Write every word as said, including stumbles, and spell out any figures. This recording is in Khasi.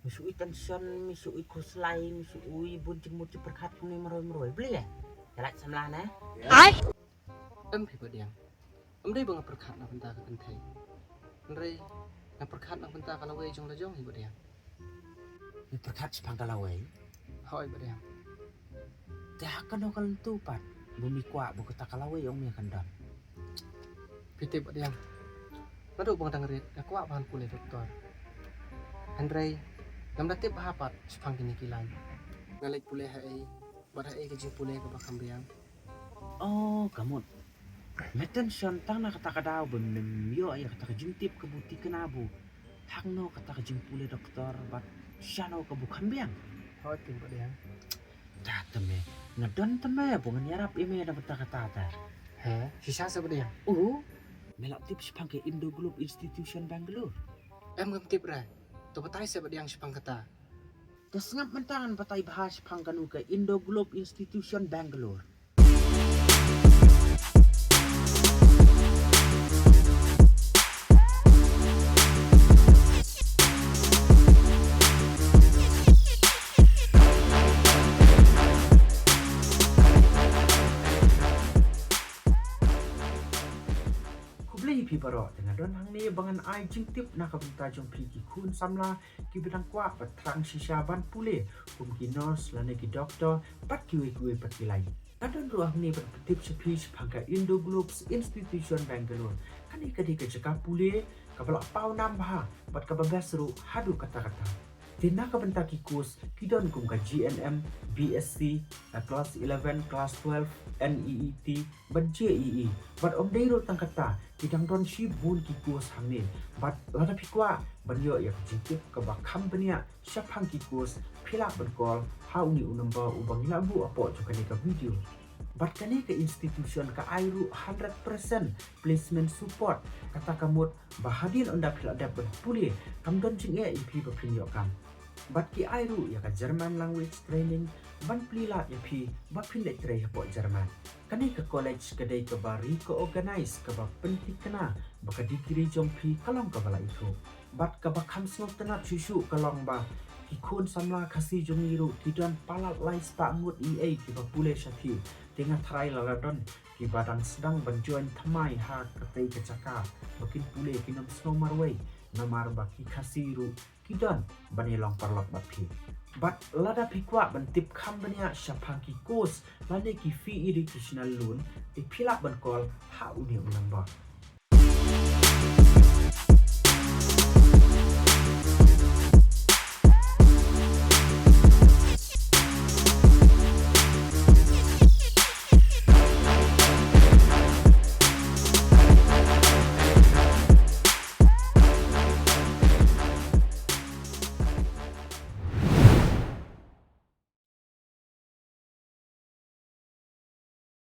Mi shu ui tension, mi shu ui khuslai, mi shu ui bun jingmut jingpyrkhat kumne marwei marwei. Bli eh? Ïa lait samla ne? Em phi Bah Diang. Em dei ba nga pyrkhat na bynta ka kynthei. Hynrei nga pyrkhat na bynta ka lawei jong la jong hi Bah Diang. Nga pyrkhat shaphang ka lawei. Hooid Bah Diang. Te ha kano ka lynti pat ba mi kwah ba kata ka lawei ong mi kan don? Phi tip Bah Diang, naduh ba nga dang rit nga kwah ban pule doktor. Hynrei ngam da tip bha pat shaphang kine ki lain. Nga leit pule ha ei bad ha ei ka jingpule kaba kham biang. Oh, ka mut. Me tension tang na kata ka daw ba mem ïoh ïa kata ka jingtip ka ba u thikna ba u hangno kata ka jingpule doktor bad shano ka ba u kham biang. Hooid Bah Diang. Da te me, nga don te me ba ngan ïarap ïa me na bynta kata te. He, shisha se Bah Diang? Oh, me la tip shaphang ka Indo Globe Institution Bangalore? Em ngam tip re. To batai se Bah Diang shaphang kata. Te sngap mynta ngan batai bha shaphang kano ka Indo Globe Institution Bangalore. Khublei phi baroh, te nga don hangne ba ngan ai jingtip na ka bynta jong phi ki khun samla kiba dang kwah bad thrang shisha ban pule kum ki nurse lane ki doktor bad kiwei kiwei pat ki lain. Nga don ruh hangne ban pyntip sha phi shaphang ka Indo Globes Institution Bangalore. Kane ka dei ka jaka pule kaba la paw nam bha bad kaba best ruh haduh katta katta. Te na ka bynta ki course ki don kum ka G N M, B S C, ka class eleven, class twelve, N E E T bad J E E. Bad ym dei ruh tang katta, ki dang don shibun ki course hangne. Bad lada phi kwah ban ïoh ïa ka jingtip kaba kham bniah shaphang ki course, phi lah ban call ha une u number uba ngi la buh hapoh jong kane ka video. Bad kane ka institution ka ai ruh hundred percent placement support, kata ka mut ba hadien ynda phi la dep ban pule kam don jingeh ïa phi ba phin ïoh kam. Bad ki ai ruh ïa ka German language training ban plie lad ïa phi ba phin leit trei hapoh German. Kane ka college ka dei kaba recognize, kaba pynthikna ba ka degree jong phi ka long kaba la ithuh. Bad kaba kham sngewtynnat shuh shuh ka long ba ki khun samla Khasi jong ngi ruh ki don palat lai spah ngut eiei kiba pule shathie. Te nga tharai lada don kiba dang sdang ban join thymmai ha katei ka jaka ba kin pule, kin ym sngew marwei namar ba ki Khasi ruh ki don ban ïalong paralok bad phi. Bad lada phi kwah ban tip kham bniah shaphang ki course lane ki free educational loan, te phi lah ban call ha une u number.